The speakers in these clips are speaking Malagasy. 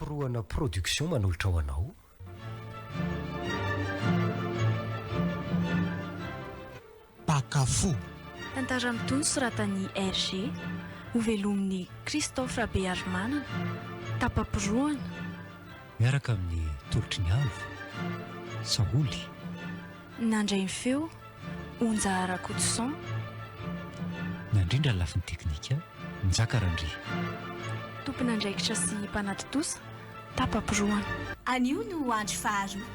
Tapa-pirohana Production manolotra ho anao. Mpaka fo. Tantara mitohy nosoratan'i RG, hovelomin'i Christophe Rabearimanana, Tapa-pirohana. Miaraka amin'ny Tolotry ny Avo, Saholy. Nandray ny feo, Onja Rakotoson. Nandrindra ny lafiny teknika, Njaka Randria. Tompon'andraikitra sy mpanatontosa, Tapa-pirohana. Anio no andro faharoa.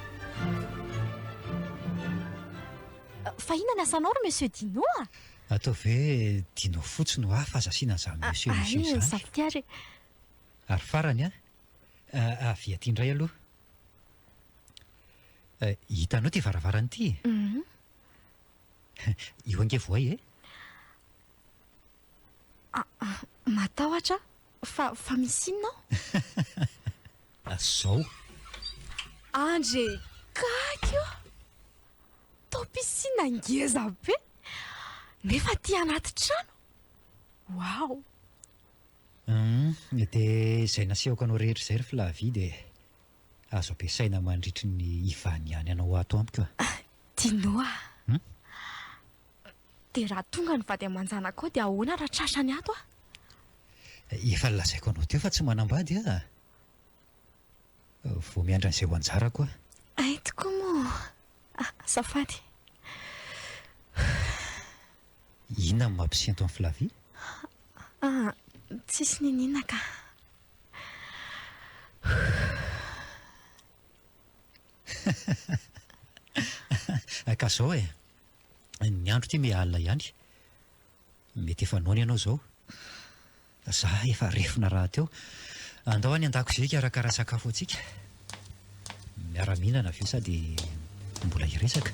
Fa inona ny asanao ry Monsieur Dino a? Ataovy hoe Dino fotsiny hoa fa aza asiana an'izany Monsieur Monsieur Ay, izany. zafy ary e. Ary farany an, avia aty indray aloha. Hitanao ity varavarana ity e? Io ange voay e. Matahotra aho fa fa misy inona ao? Zao. Andre gaga io! Tao piscine ngeza be! Nefa aty anaty trano! Waouh! Hum, dia izay nasehoko anao rehetra izay ry Flavie dia azo ampiasaina mandritry ny hivaniany anao ato amiko a! Dino a! Hum? Dia raha tonga ny vady aman-janakao dia ahoana raha tratrany ato aho? Efa nolazaiko anao teo fa tsy manambady aho. Vao miandry an'izay ho anjarako aho. Hay tokoa moa. Azafady. Inona no mampisento an'i Flavie? Ah, tsisy niniana ka. Ka zao e, ny andro ity miha alina ihany. Mety efa noana ianao izao. Za efa refona rahateo. Andao any an-dakozia hikarakara sakafo antsika. Miara-mihinana avy eo sady mbola hiresaka.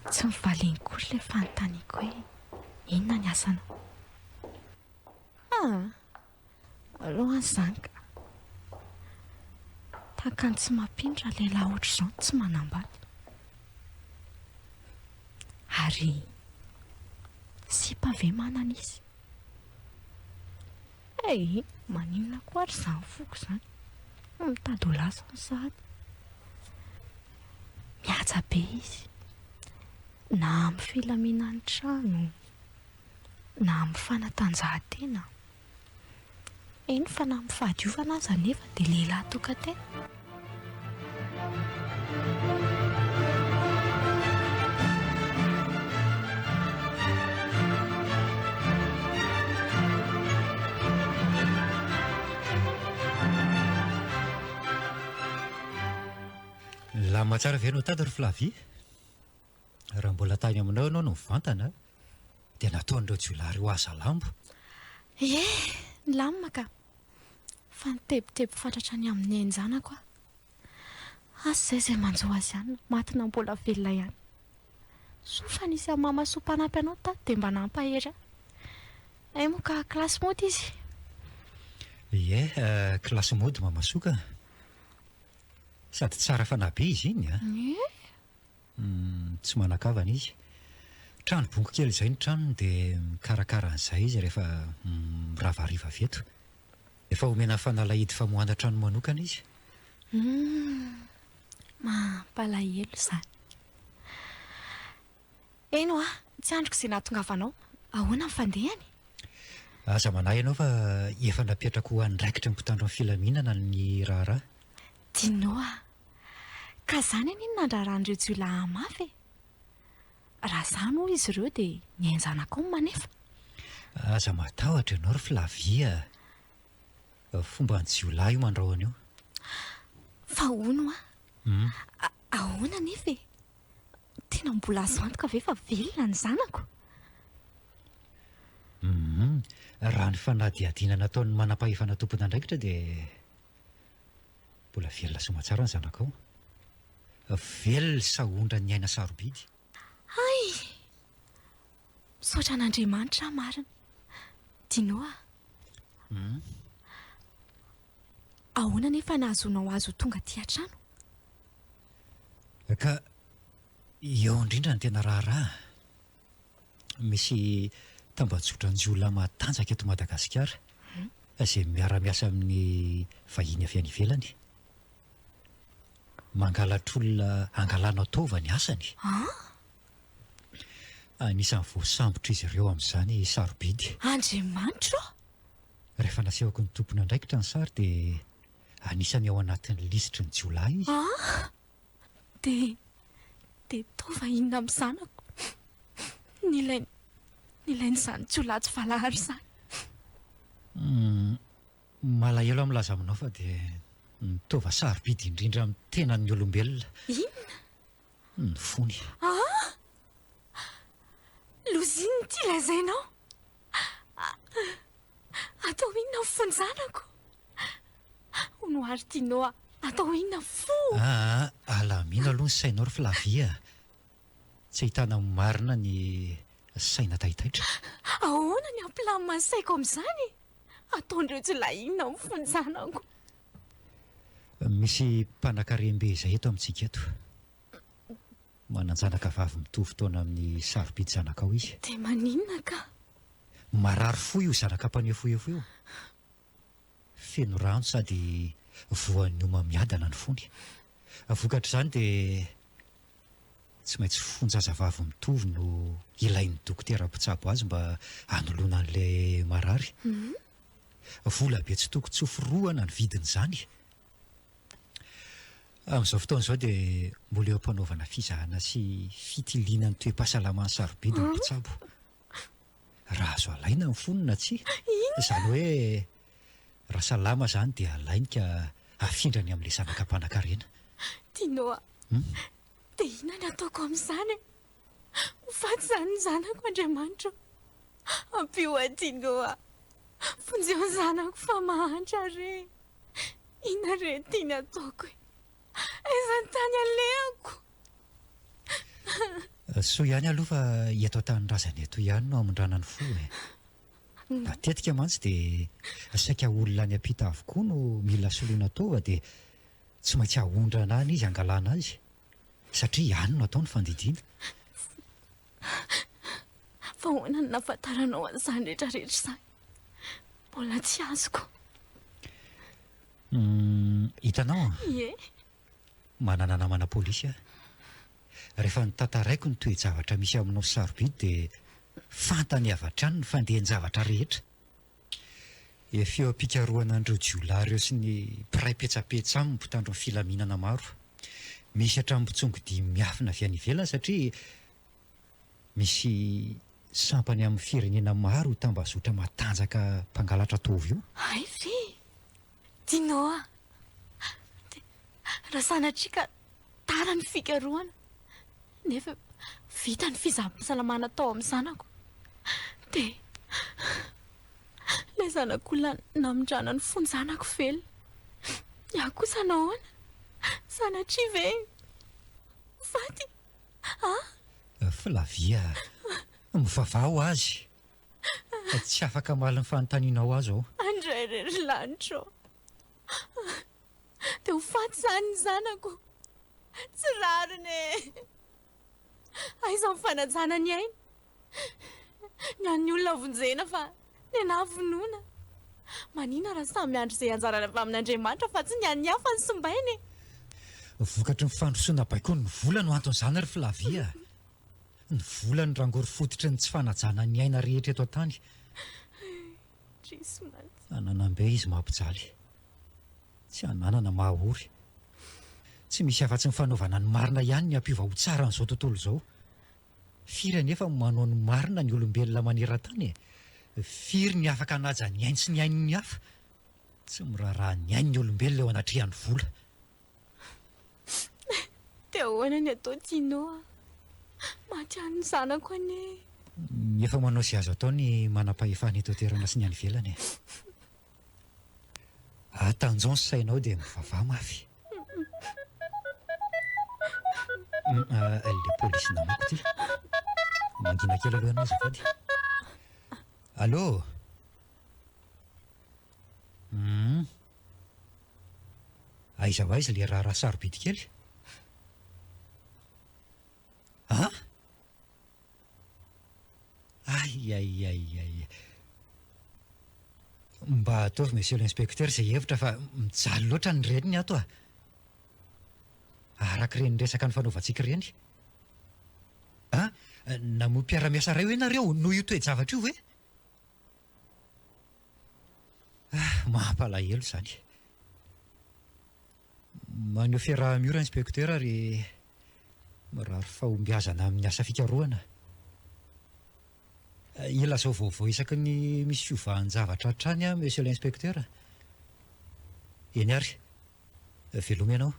Tsy nivaliany akory ilay fanontaniako hoe inona ny asanao. Ah! Aloha izany ka. Tahaka ny tsy mampino raha lehilahy ohatr'izao no tsy manambady. Ary sipa ve manana izy? Hey, maninona koa ary izany foko izany? Mitady ho lasany sahady. Mihaja be izy. Na amin'ny filaminan'ny trano, na amin'ny fanatanjahantena. Eny fa na amin'ny fahadiovana aza anefa dia lehilahy tokan-tena. Milamina tsara ve no tady ry Flavie? Raha mbola tany aminao ianao no nivantana dia nataon'ireo jiolahy ireo hazalambo. Ie, nilamina ka. Fa nitebiteby fatratra ny amin'ny ain-janako aho. Asa izay izay manjo azy any, maty na mbola velona ihany. Soa fa nisy an'i Mama Soa mpanampy anao tato dia mba nampahery ahy. Hay moa ka kilasy mody izy. Ie, kilasy mody Mama Soa ka. Sady tsara fanahy be izy iny a. Ie. Tsy manan-kavana izy. Trano bongo kely izay ny tranony dia mikarakara an'izay izy rehefa mirava hariva avy eto. Efa omena fanalahidy famohana trano manokana izy. Humm, mampalahelo izany. Eny hoa, tsy andriko izay nahatongavanao. Ahoana ny fandehany? Aza manahy ianao fa efa napetrako ho andraikitry ny mpitandro ny filaminana ny raharaha. Dino a! Ka zany anie no nandraran'ireo jiolahy ahy mafy e! Raha zany hoy izy ireo dia ny ain-janakao no manefa. Aza matahotra ianao ry Flavie a! Fomban'ny jiolahy io mandrahona io. Fa hono hoa, ahoana anefa e? Tena mbola azo antoka ve fa velona ny zanako? Hum, raha ny fanadihadiana nataon'ny manam-pahefana tompon'andraikitra dia Mbola velona soamatsara ny zanakao. Velona sahondra ny aina sarobidy. Hay! Misaotra an'Andriamanitra aho marina. Dino a! Hum. Ahoana anefa nahazoanao azy ho tonga aty an-trano? Ka eo indrindra ny tena raharaha. Misy tambajotran-jiolahy matanjaka eto Madagasikara. Izay miara-miasa amin'ny vahiny avy any ivelany. Mangalatr'olona hangalana taova ny asany. An? Anisan'ny voasambotr'izy ireo amin'izany i Sarobidy. Andriamanitra ô! Rehefa nasehoko ny tompon'andraikitra ny sary dia anisan'ny ao anatin'ny lisitry ny jiolahy izy. An! Dia, dia taova inona amin'ny zanako? Nilain, nilain'izany jiolahy tsy valahara izany. Hum, malahelo aho milaza aminao fa dia ny taova sarobidy indrindra amin'ny tenan'ny olombelona. Inona? Ny fony. Ah! Loza inona ity lazainao? Atao inona ny fon-janako? Hono ary Tino a, atao inona fo? Aa, alamino aloha ny sainao ry Flavie a! Tsy ahitana ny marina ny saina taitaitra. Ahoana ny hampilamina ny saiko amin'izany e? Ataon'ireo jiolahy inona ny fon-janako? Misy mpanankarem-be izay eto amintsika eto. Manan-janaka vavy mitovy taona amin'i Sarobidy zanakao izy. Dia maninona ka? Marary fo io zanaka mpanefoefo io. Feno rano sady voan'ny homamiadana ny fony. Vokatr'izany dia tsy maintsy fon-jazavavy mitovy no ilain'ny dokotera mpitsabo azy mba hanoloana an'ilay marary. Vola be tsy toko tsy hoforohana ny vidin'izany. Amin'izao fotoana izao dia mbola eo am-panaovana fizahana sy fitiliana ny toe-pahasalaman'i Sarobidy ny mpitsabo. Raha azo alaina ny fony na tsia. Izany hoe raha salama izany dia alainy ka afindrany amin'ilay zanaka mpanankarena. Tino a! Dia inona ny ataoko amin'izany e? Ho faty izany ny zanako Andriamanitra o! Ampio ahy Tino a! Vonjeo ny zanako fa mahantra re! Inona re ny tiany ataoko e? Aiza ny tany alehako? Soa ihany aloha fa eto an-tanindrazana eto ihany no hamindrana ny fo e! Matetika mantsy dia saika olona any am-pita avokoa no mila soloina taova dia tsy maintsy ahondrana any izy hangalana azy satria any no atao ny fandidiana. Fa ahoana no nahafantaranao an'izany rehetra rehetra izany? Mbola tsy azoko. Hum, hitanao an? Ie. Manana namana polisy aho. Rehefa notantaraiko ny toe-javatra misy aminao sy Sarobidy dia fantany avy hatrany ny fandehan-javatra rehetra. Efa eo am-pikarohana an'ireo jiolahy ireo sy ny mpiray petsapetsa aminy mpitandro ny filaminana maro. Misy hatramin'ny mpitsongodia miafina avy any ivelany satria misy sampany amin'ny firenena maro io tambazotra matanjaka mpangalatra taova io. Hay ve? Dino a! Dia raha sanatria ka tara ny fikarohana nefa vita ny fizaham-pahasalamana tao amin'ny zanako dia ilay zanak'olona namindrana ny fon-janako velona. Ny ahy kosa nahoana? Sanatria ve ho faty? A! Flavia, mivavaha ho azy. Tsy afaka hamaly ny fanontanianao aho izao. Andray re ry lanitra ô! Dia ho faty izany ny zanako! Tsy rariny e! Aiza ny fanajana ny aina? Ny an'ny olona vonjena fa ny anà vonoina. Manina raha samy miandry izay anjarany avy amin'Andriamanitra fa tsy ny an'ny hafa no simbaina e! Vokatry ny fandrosoana baikoin'ny vola no anton'izany ry Flavie a! Ny vola no rangory fototry ny tsy fanajana ny aina rehetra eto an-tany. Ananam-be izy mampijaly. Tsy ananana maha ory. Tsy misy afa-tsy ny fanaovana ny marina ihany ny hampiova ho tsara an'izao tontolo izao. Firy anefa no manao ny marina ny olombelona maneran-tany e? Firy ny afaka hanaja ny ainy sy ny ain'ny hafa? Tsy miraharaha ny ain'ny olombelona eo anatrehan'ny vola. Dia ahoana ny atao Tino a? Maty any ny zanako anie e. Efa manao izay azo atao ny manam-pahefana eto an-toerana sy ny any ivelany e. Atanjao ny sainao dia mivavaha mafy. Ilay polisy namako ity. Mangina kely aloha ianao azafady. Allô? Hum. Aiza ho aiza ilay raharaha sarobidy kely? An? Ay ay ay ay. Mba ataovy Monsieur l'inspecteur izay hevitra fa mijaly loatra ny reniny ato a! Araka ireny resaka nifanaovantsika ireny. A! Namoy mpiara-miasa iray hoe nareo noho io toe-javatra io ve? Ah, mampalahelo izany. Maneho fiaraha-miora Inspecteur ary mirary fahombiazana amin'ny asa fikarohana. Ilazao vaovao isaky ny misy fiovahan-javatra hatrany aho Monsieur l'inspecteur. Eny ary, veloma ianao.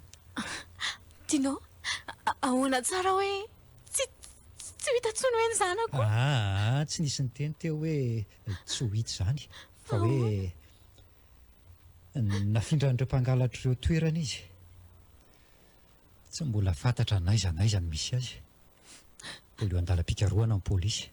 Dino, ahoana tsara hoe tsy tsy ho hita intsony hoe ny zanako? Aa, tsy nisy niteny teo hoe tsy ho hita izany, fa hoe Nafindran'ireo mpangalatra ireo toerana izy. Tsy mbola fantatra n'aiza n'aiza ny misy azy. Mbola eo an-dalam-pikarohana ny polisy.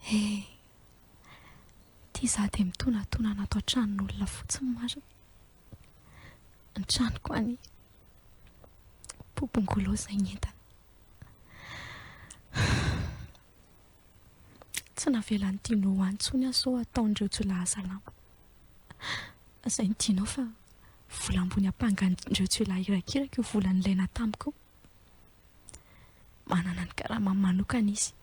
Eh, Ity izaho dia mitonatonana ato an-tranon'olona fotsiny marina. Ny tranoko any Bobongolo izay ny entana. Tsy navelan'i Dino ho any intsony aho sao hataon'ireo jiolahy salama. Lazain'i Dino fa vola ambony ampangan'ireo jiolahy irakiraka io vola nilaina tamiko io. Manana ny karamany manokana izy.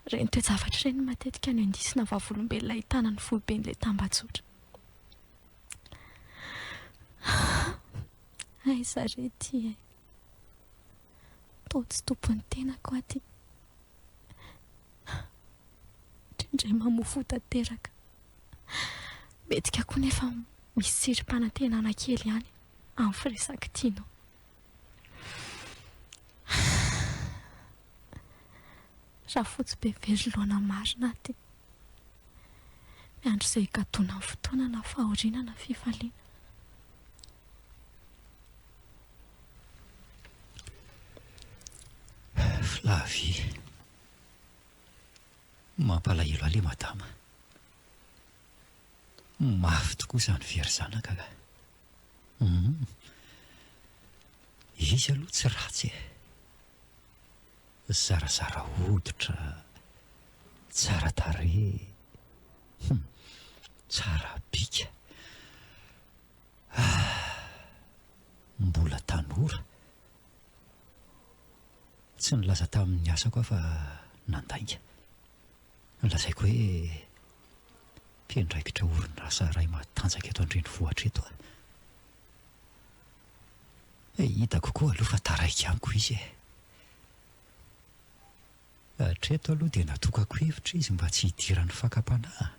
Ireny toe-javatra ireny no matetika no indisina vavolombelona ahitana ny foiben'ilay tambajotra. Aiza re ity e? Toa tsy tompon'ny tenako aho ity. Indraindray mamoa fo tanteraka. Mbetika koa nefa misy tsirim-panantenana kely ihany amin'ny firesak'i Tino. Rafotsy be very laona marina aty. Miandry izay higadonan'ny fotoana na fahoriana na fifaliana. Flavie. Mampalahelo ahy le madama. Mafy tokoa izany very zanaka ka. Humm. Izy aloha tsy ratsy e. Zarazara hoditra, tsara tarehy, hum, tsara bika. Ah! Mbola tanora. Tsy nilaza tamin'ny asako aho fa nandainga. Nolazaiko hoe mpiandraikitra orinasa iray matanjaka eto an-drenivohitra eto aho. Hitako koa aloha fa taraiky amiko izy e. Hatreto aloha dia natokako hevitra izy mba tsy hidiran'ny fakam-panahy.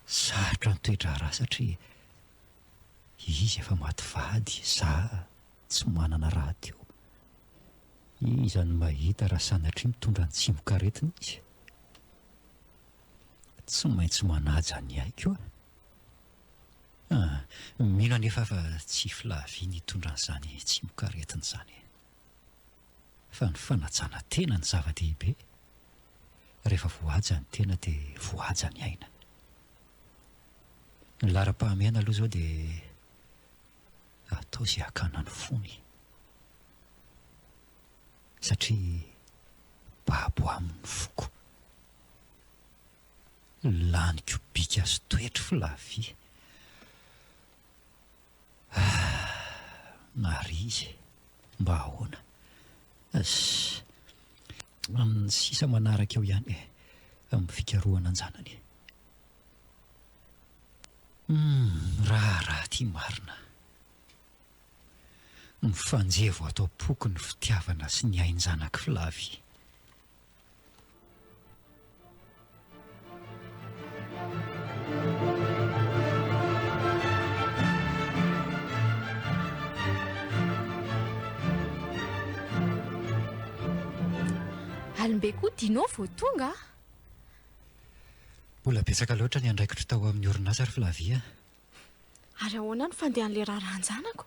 Sarotra ny toe-draharaha satria izy efa maty vady, za tsy manana rahateo. Iza no mahita raha sanatria mitondra ny tsimokaretina izy? Tsy maintsy manaja ny aiko aho. Ah, mino anefa aho fa tsy i Flavie ny hitondra an'izany tsimokaretina izany. Fa ny fanajana tena no zava-dehibe. Rehefa voahaja ny tena dia voahaja ny aina. Ny laharam-pahamehana aloha izao dia atao izay hakana ny fony. Satria babo aminy ny foko. Laniko bika sy toetro Flavie. Ah, ary izy mba ahoana? Ss, amin'ny sisa manaraka eo ihany e, amin'ny fikarohana an-janany. Humm, raharaha ity marina. Mifanjevo ato am-poko ny fitiavana sy ny ain-janak'i Flavie. Alim-be koa Dino vao tonga a! Mbola betsaka loatra ny andraikitro tao amin'ny orinasa ry Flavie a! Ary ahoana ny fandehan'ilay raharahan-janako?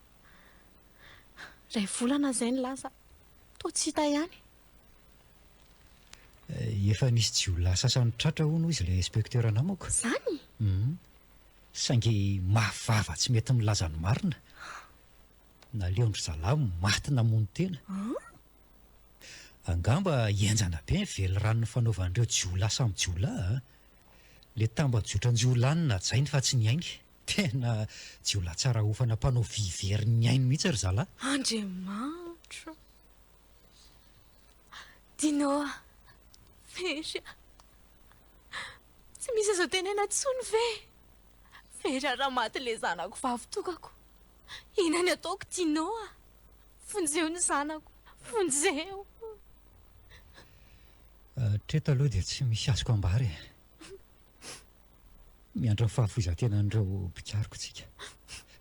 Iray volana izay ny lasa, toa tsy hita ihany. Efa nisy jiolahy sasany tratra hono hoy izy ilay inspecteur namako. Zany? Hum. Saingy mafy vava tsy mety milaza ny marina. Naleon-dry zalahy maty namono tena. Angamba henjana be ny velirano nifanaovan'ireo jiolahy samy jiolahy a! Ilay tambajotran-jiolahy no najainy fa tsy ny ainy. Tena jiolahy tsara hofana mpanao vy very ny ainy mihitsy ry zalahy. Andriamanitro! Dino a! Very a! Tsy misy azo tenena intsony ve? Very aho raha maty ilay zanako vavy tokako. Inona ny ataoko Dino a? Vonjeo ny zanako, vonjeo. Hatreto aloha dia tsy misy azoko ambara e. Miandry ny fahafoizan-tenan'ireo mpikaroka isika.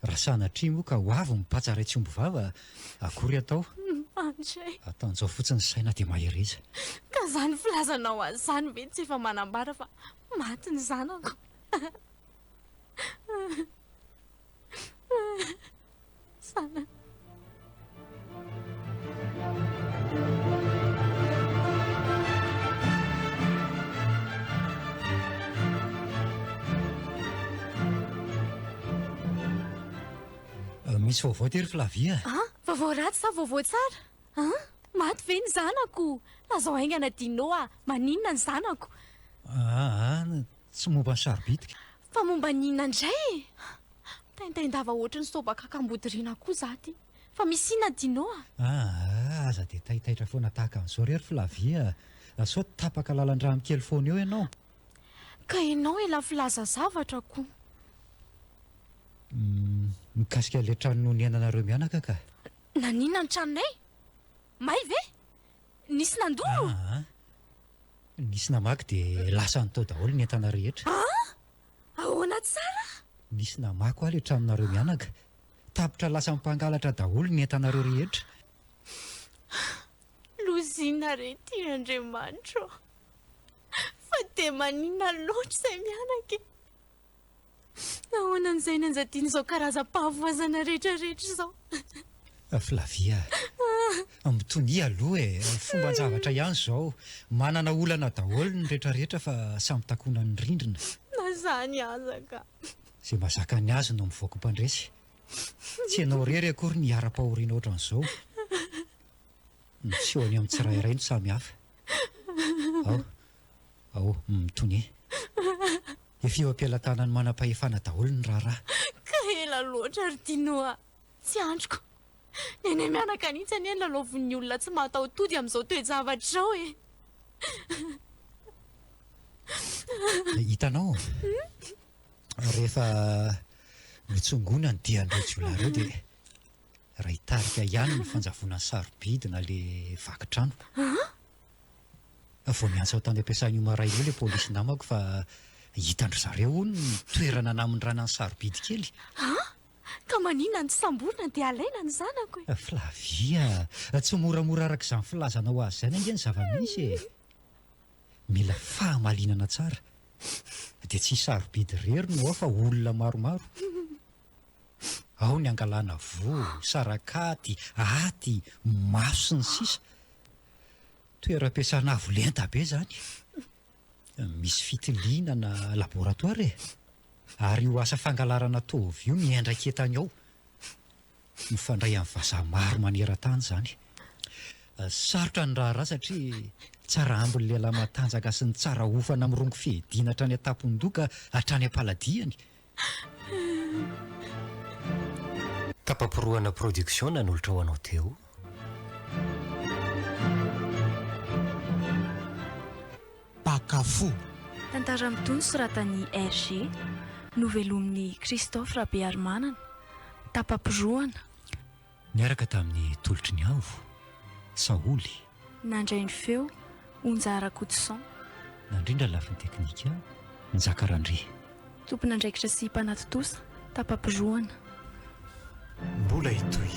Raha sanatria moa ka ho avy ny patsa iray tsy omby vava, akory atao? Andray. Atanjao fotsiny ny saina dia mahereza. Ka izany filazanao azy izany ve tsy efa manambara fa maty ny zanako? Zanako. Misy vaovao ty ry Flavie a! An! Vaovao ratsy sa vaovao tsara? An! Maty ve ny zanako? Lazao haingana Dino a! Maninona ny zanako? Aa, tsy momba ny sarobidy ka. Fa momba ny inona indray e? Mitaintain-dava ohatry ny sobakaka ambodiriana koa za ty. Fa misy inona Dino a? Aa, aza dia taitaitra foana tahaka an'izao re ry Flavie a! Sao tapaka lalan-drano kely foana eo ianao? Ka ianao ela filaza zavatra ko. Mikasika ilay trano nonenanareo mianaka ka. Naninona ny tranonay? May ve? Nisy nandoro? Aa, nisy namaky dia lasany tao daholo ny entana rehetra. Aa! Ahoana tsara? Nisy namaky hoa ilay tranonareo mianaka. Tapitra lasan'ny mpangalatra daholo ny entanareo rehetra. Lozina re ity Andriamanitra ô! Fa dia maninona loatra izay mianaka e? Nahoana no izay nianjadian'izao karazam-pahavoazana rehetra rehetra izao? Flavia a! Mitonia aloha e! Fomban-javatra ihany izao. Manana olana daholo ny rehetra rehetra fa samy takonan'ny rindrina. Na izany aza ka! Izay mahazaka ny azy no mivoaka mpandresy. Tsy ianao irery akory no iharam-pahoriana ohatran'izao. Ny fisehony amin'ny tsirairay no samy hafa. Ao, ao, mitonia. Efa eo am-pelatanan'ny manam-pahefana daholo ny raharaha. Ka ela loatra ry Dino a! Tsy andriko. Nenay mianaka an'itsy anie no lalaovin'ny olona tsy mahataho-tody amin'izao toe-javatra izao e! Hitanao, rehefa notsongoina ny dian'ireo jiolahy ireo dia raha hitarika ihany ny fanjavonan'ny sarobidy na le vaky trano. Vao niantso ahy tany am-piasana io maraina io ilay polisy namako fa hitan-dry zareo hono ny toerana namindrana ny sarobidy kely. An! Ka maninona no tsy samborina dia alaina ny zanako e? Flavia, tsy moramora araka izany filazanao azy izany ange ny zava-misy e! Mila fahamalinana tsara. Dia tsy sarobidy irery no ao fa olona maromaro. Ao ny angalana voa, sarakaty, aty, maso sy ny sisa. Toeram-piasana avo lenta be izany. Misy fitiliana na laboratoire e. Ary io asa fangalarana taova io no iandraiketany ao. Mifandray amin'ny vazaha maro maneran-tany izany. Sarotra ny raharaha satria tsara ambin'ny lehilahy matanjaka sy ny tsara hofana mirongo fiadiana hatrany an-tampon-doha ka hatrany am-paladiany. Tapa-porohana production nanolotra ho anao teo. Mpaka fo. Tantara mitohy nosoratan'i RG, novelomin'i Christophe Rabearimanana, tapa-porohana. Niaraka tamin'i Tolotry ny Avo, Saholy. Nandray ny feo, Onja Rakotoson. Nandrindra ny lafiny teknika, Njaka Randria. Tompon'andraikitra sy mpanatontosa, tapa-porohana. Mbola hitohy.